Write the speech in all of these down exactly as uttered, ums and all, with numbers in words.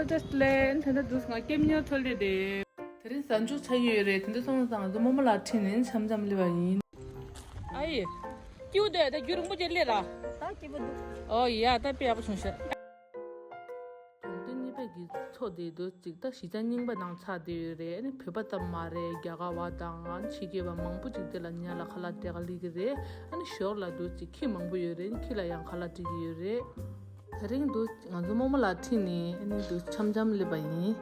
ཏེས་ལེན་དེ་འདྲ་འདུག་ང་སྐྱེམས་ཉོ་ཐོལ་ལེ་དེ། དེ་རིང་གཟའ་མཇུག་ཆགས་ཀྱི་ཡོད་རེད། དེ་འདྲ་སོང་ཙང་ང་ཚོ་རྨོ་མོ་ལགས་ཁྲིད་ནས་འཆམ་འཆམ་སླེབས་པ་ཡིན། ཨ་ཡེ། སྐྱིད་པོ་འདུག་ད་རྒྱུན་རིང་པོ་ཅིག་སླེབས་ར། ད་སྐྱིད་པོ་འདུག་ཨོ་ཡ་ད་དཔེ་ཡག་པོ་བྱུང་ཤག་གྲོང་སྡེ་གཉིས་པའི་གི་མཚོ་དེ་དུས་གཅིག་ད་གཞིས་ཆགས་རྙིང་པ་ནང་ཆགས་བསྡད་ཡོད་རེད། ཨ་ནི་བོད་པ་ཙམ་མ་རེད། རྒྱ་གར་བ་དང་ཨ་ནི་ཕྱི་རྒྱལ་བ་མང་པོ་ཅིག་དེ་ལ་ཉ་ལ་ཁ་ལག་སྤྲད་ག་སླེབས་ཀྱི་རེད། ཨ་ནི་ཞོར་ལ་དུས་གཅིག་ཁྱི་མང་པོ་ཡོད་རེད། ཨ་ནི་ཁྱི་ལ་ཡང་ཁ་ལག་སྤྲད་ཀྱི་ཡོད་རེད། དེ་རིང་དུས་ང་ཚོ་རྨོ་མོ་ལགས་ཁྲིད་ནས་ཨ་ནི་དུས་འཆམ་འཆམ་སླེབས་པ་ཡིན།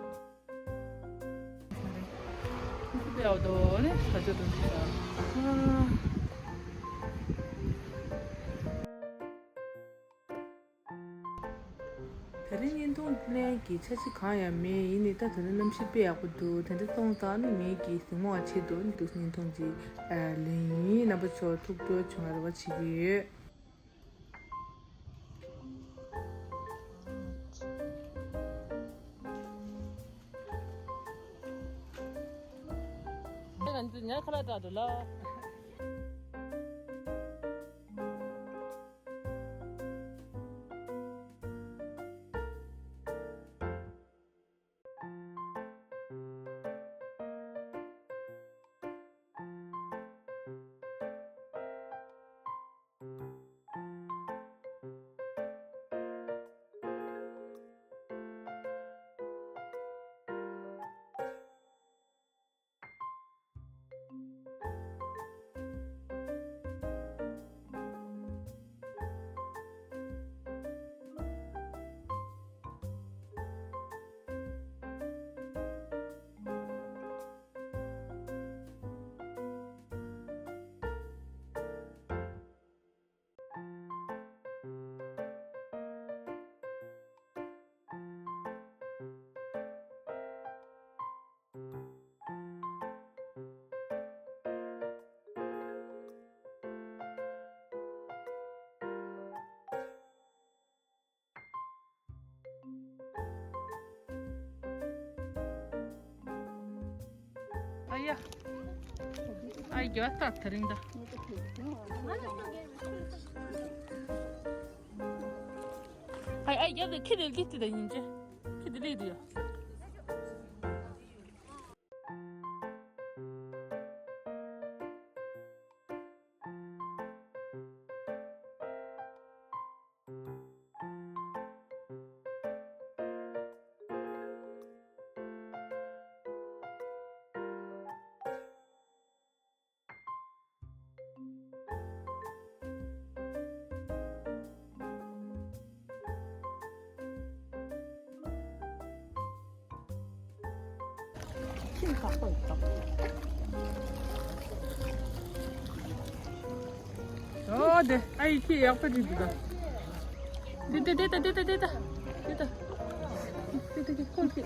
དེ་རིང་བརྙན་ཐུང་ལེན་གྱི་འཆར་གཞི་གང་ཡང་མེད། ཡིན་ནའི་ད་དེ་རིང་གནམ་གཤིས་དཔེ་ཡག་པོ་འདུག་དེ་འདྲ་སོང་ཙང་ནི་ངེད་ཀྱིས་གཟིགས་མོ་བ་ཆེད་དུ་ནི་འདུག་བརྙན་ཐུང་ཅིག་ལེན་ཡིན། རྣམ་པ་ཚོ་ཐུགས་སྤྲོ་བྱུང་བ་རེ་བ་བྱེད་ཀྱི་ཡོད། ང་ཚོ་ཉལ་ཁ་ལག་འདྲ་འདུག་ལ། ཨ་ཡ། ཨ་ཡ་ད་དེ་རིང་ད། ཨ་ཡ་ཨ་ཡ་ཁྱི་དེ་ལ་ཡིན་ཅེ། ཁྱི་དེ་ལ་ཡིན་ཡ། ཁྱི་ཁག་པོ་ཡོད། ཨོ་དེ་ཨ་ཡི་ཁྱི་ཡག་པོ་ཅིག་འདུག་ད། དེ་དེ་དེ་ད་དེ་ད་དེ་ད་དེ་ད་དེ་ད་དེ་ཁོ་ཁྱི་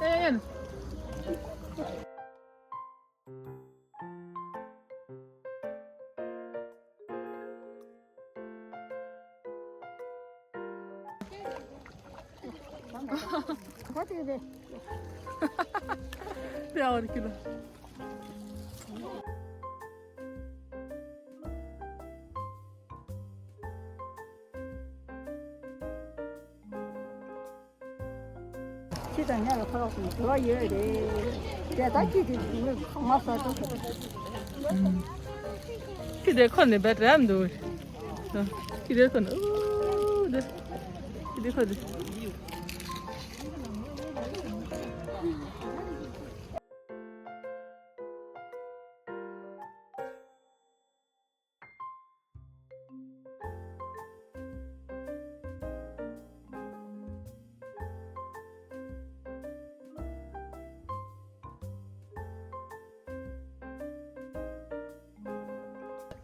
ཨེ་ཡན། ད་དེ་རེད། དེ་ཨ་བར་ཁྱི་ལ། ཁྱི་དང་ཉ་ལ་ཁ་ལག་དང་འབྲེལ་བ་ཡོད་རེད། དེ་ལྟར་ཁྱི་དེ་ངོས་ཁ་མ་ཟ་ཐུབ། ཁྱི་དེ་ཁོ་ནས་བེད་རམ་འདུག་ཁྱི་དེ་ཁོ་ནས་ཨུ་དེ། ཁྱི་དེ་ཁོ་དེ།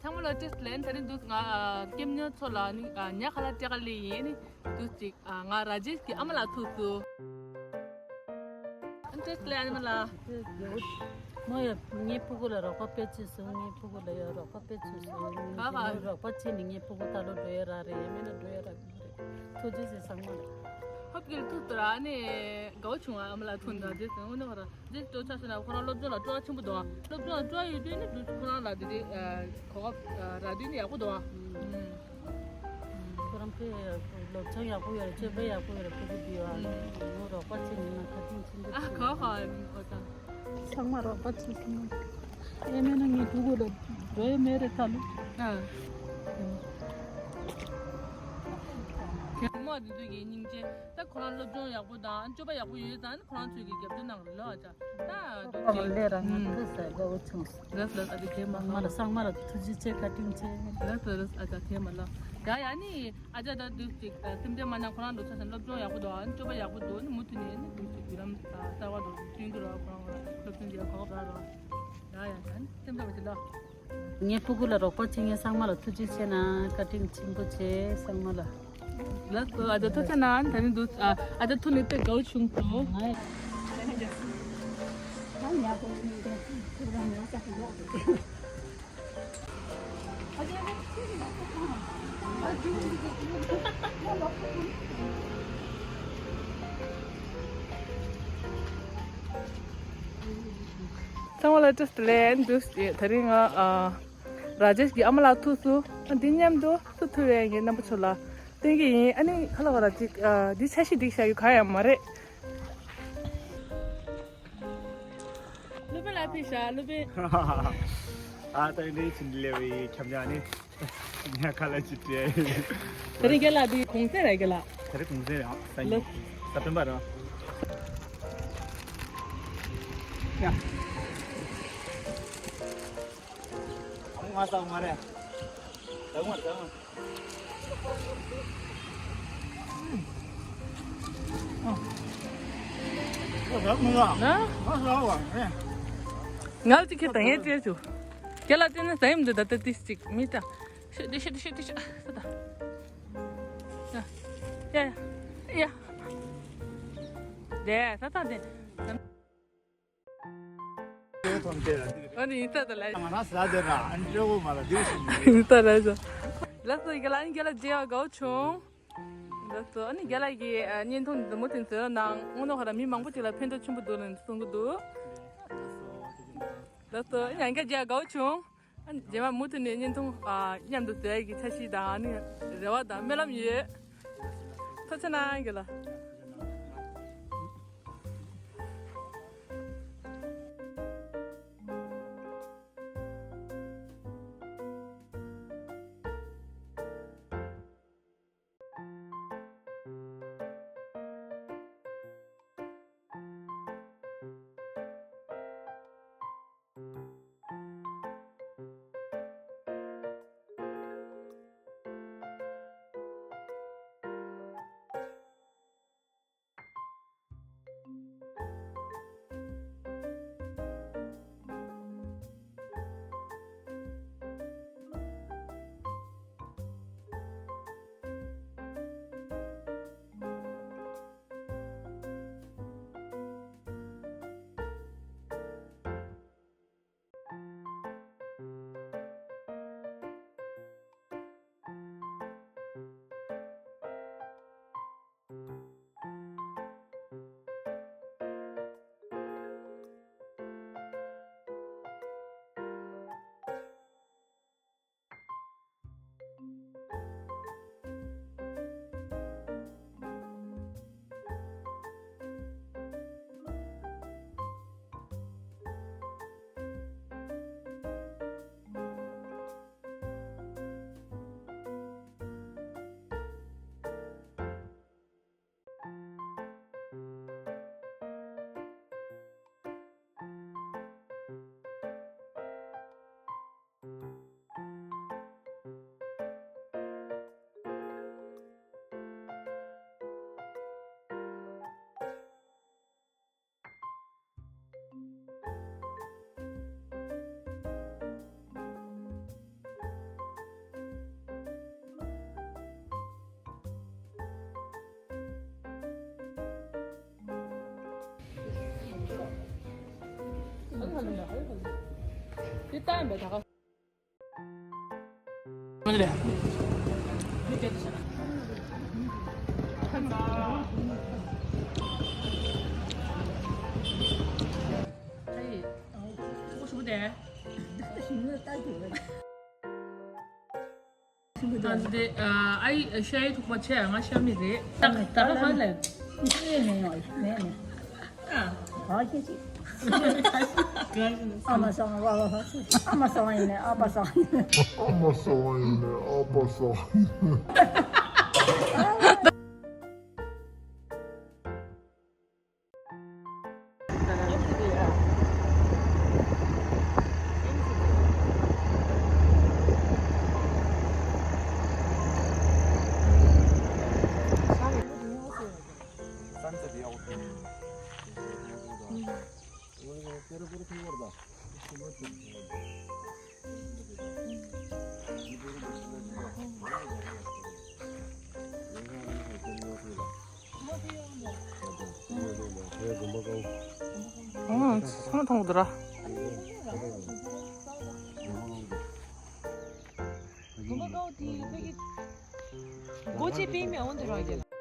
ཚང་མ་ལ་བཀྲ་ཤིས་བདེ་ལེགས། དེ་རིང་འདུག་ང་སྐྱེམས་ཉོ་ཚོ་ལ་ནི་ཉ་ཁ་ལག་སྤྲད་ག་སླེབས་ཡིན། ནི་འདུག་ཅིག་ང་ར་ཇེཤ་གི་ཨ་མ་ལགས་ཐུག་སོང་། བཀྲ་ཤིས་བདེ་ལེགས་ཨ་མ་ལགས། མོ་ཡ་ངའི་ཕྲུ་གུ་ལ་རོགས་པ་དཔེ་བྱས་སོང་། ངའི་ཕྲུ་གུ་ལ་ཡ་རོགས་པ་དཔེ་བྱས་སོང་། ག་ག་རོགས་པ་བྱས་ནས་ངའི་ཕྲུ་གུ་ད་ལོ་འགྲོ་ཡ་རག་རེད། ཡང་མིན་ན་འགྲོ་ཡ་རག་གི་མ་རེད། ཐུགས་རྗེ་ཆེ་ཚང་མ་ལ། ཧོབ་གིལ་ཐུག་ཏུ་ར་ནི་དགའ་བོ་བྱུང་ཨ་མ་ལགས་ཐུག་འདུག་དེ་སོང་ནི་ཧོ་ར་དེ་སྤྲོ་ཆ་སོང་ན་ཁོ་རང་སློབ་སྦྱོང་ལ་སྤྲོ་བ་ཆེན་པོ་འདུག་སློབ་སྦྱོང་ལ་སྤྲོ་བ་ཡོད་དུས་ནི་འདུག་ཁོ་རང་ལ་དེ་དེ་གོ་སྐབས་རག་དུས་ནི་ཡག་པོ་འདུག་ཁོ་རང་ དེ་སློབ་སྦྱོང་ཡག་པོ་ཡོད་རེད། སྤྱོད་པ་ཡག་པོ་ཡོད་རེད། ཕྲུ་གུ་འདི་ཡོད་ཨ། ངོ་རོགས་པ་བྱེད་ནི་ང་ཁ་ཐུག་ཆེན་པོ། ཨ་གོ་གོ་གོ་ད། ཚང་མ་རོགས་པ་བྱེད་སོང་། ཨེ་མེད་ན་ངའི་ཕྲུ་གུ་ལ་འགྲོ་ཡ་མེད་རེད་ད་ལོ། ཨ། དེ་མོ་དེ་དུས་ཀྱི་སྙིང་རྗེ། ད་ཁོ་རང་སློབ་སྦྱོང་ཡག་པོ་དང་སྤྱོད་པ་ཡག་པོ་ཡོད་ཙང་ནི་ཁོ་རང་ཚོས་ཀྱི་རྒྱབ་སྐྱོར་གནང་རེད་ལོ། ཨ་ཅག་ད་ཨོ་ལས་ར་ང་ཐུག་ས་དགའ་བོ་བྱུང་སོང་། ལགས་ལགས། ཨ་ཅག་གེ་མ་ཚང་མ་ལ་ཚང་མ་ལ་ཐུགས་རྗེ་ཆེ། བཀའ་དྲིན་ཆེ། ལགས་ལགས་ལགས། ཨ་ཅག་གེ་མ་ལགས། ཡ་ཡ་ནི། ཨ་ཅག་ད་དུས་ཅིག་སེམས་ཁྲལ་མ་གནང་། ཁོ་རང་འདུག་ས་སེམས་སློབ་སྦྱོང་ཡག་པོ་འདུག་ཨ་ནི་སྤྱོད་པ་ཡག་པོ་འདུག་ནི་མུ་མཐུད་ནས་ནི་དུས་ཅིག་བརྒྱུད་རིམ་གསར་བ་འདུག་བསྟུན་གྱི་རོགས། ཁོ་རང་སློབ་སྦྱོང་རྒྱག་གོ་བ་རོགས། ཡ་ཡ་ད་ནི་སེམས་ཁྲལ་མ་བྱེད་ལོ། ངའི་ཕྲུ་གུ་ལ་རོགས་པ་བྱེད་མཁན་ཚང་མ་ལ་ཐུགས་རྗེ་ཆེ་གནང་། བཀའ་དྲིན་ཆེན་པོ་ཆེ་ཚང་མ་ལ། ལགས་སོ། ཨ་ཅག་ཐུགས་རྗེ་གནང་། ད་ནི་འདུག་ཨ་ཅག་ཐུགས་ལ་དཔེ་དགའ་བོ་བྱུང་སོང་། ང་ཡག་པོ་ཡིན། ཁྱོད་རང་ཡག་ས་ལོག་འདུག་ཚང་མ་ལ་བཀྲ་ཤིས་བདེ་ལེགས། འདུག་སེ་དེ་རིང་ང་ཨ་ར་ཇེཤ་གི་ཨ་མ་ལགས་ཐུག་སོང་། ཨ་འདི་མཉམ་དུ་སུ་ཐུག་པ་ཡིན་ངས་རྣམ་པ་ཚོ་ལ་སྟོན་གྱི་ཡིན། ཨ་ནི་ཁ་ལག་བ་ར་ཅིག་ཨ་འདི་འཆར་གཞི་འགྲིག་བཞག་ཡོད་ག་ཡང་མ་རེད། སློབ་དཔོན་ལ་ཕེབས་ཤག་སློབ་དཔོན། ཨ་ད་ཡིན་དེ་ཕྱིན་ལས་པའི་ཁྱབ་ཉག་ནི་ཉག་ཁ་ལ་ཅི་སྤྲད། དེ་རིང་རྒན་ལགས་འདི་གུང་སེང་རེད་རྒན་ལགས། དེ་རིང་གུང་སེང་རེད། ཨ་ས་ཉིན་ལགས། ས་སྤེན་པ་རེད། ཡ། ང་ས་མ་རེད། ད་ང་ད་ང་། ང་ལ་ཅིག་ཁྱེད་དང་ཡན་ཅེར་བྱུ། རྒན་ལགས་ཅན་ནི་ཟ་ཡིམ་འདི་ད་ལྟ་ཏིས་ཅིག་མི་ད། ཤི་དི་ཤི་དི་ཤི་དི་ཤི་ད། ཡ་ཡ་ཡ། དེ་ད་ད་དེ། ཨ་ནི་ཡིན་ད་ད་ལ། ང་རང་ཟ་དེ་ར་ཨན་ཏྲེ་བོ་མ་ལ་དེ་བཞིན་ཡིན། ཡིན་ད་ལ་ཟ། ལགས་སོ་རྒན་ལགས། ཨ་ནི་རྒན་ལགས་མཇལ་བ་དགའ་བོ་བྱུང་། ལགས་སོ། ཨ་ནི་རྒན་ལགས་ཀྱིས་ཨ་བརྙན་ཐུང་འདི་མུ་མཐུད་བཟོས་གནང་། དངོས་གནས་ཁོ་རང་མི་མང་པོ་ཅིག་ལ་ཕན་ཐོགས་ཆེན་པོ་འདུག་ལབ་གསུང་གི་འདུག་ལགས་སོ། ཨ་ནི་ཡང་བསྐྱར་མཇལ་བ་དགའ་བོ་བྱུང་། ཨ་ནི་རྗེས་མ་མུ་མཐུད་ནས་བརྙན་ཐུང་ཨ་མཉམ་དུ་བཟོ་ཡག་གི་འཆར་གཞི་དང་ཨ་ནི་རེ་བ་དང་སྨོན་ལམ་ཡོད། ཐུགས་རྗེ་གནང་རྒན་ལགས། ད་འདི་ཨ་ཡི་ཤ་ཡི་ཐུག་པ་ཆེ་ང་ཤ་མི་རེད། ད་ད་ག་ཧ་ལས། ཨ་ཤེས་ཤིག་ཨ་མ་སང་བ་བ་བ་ཨ་མ་སང་ཡིན་ནས་ཨ་པ་སང་ཡིན་ནས། ཨ་མ་སང་ཡིན་ནས་ཨ་པ་སང་ཡིན་ནས། ཨང་ཚང་མ་མཐོང་གི་འདུག་ར། སྒོ་ཕྱེ་པིན་མེ་འོན་ཏེ་རང་རྒྱལ།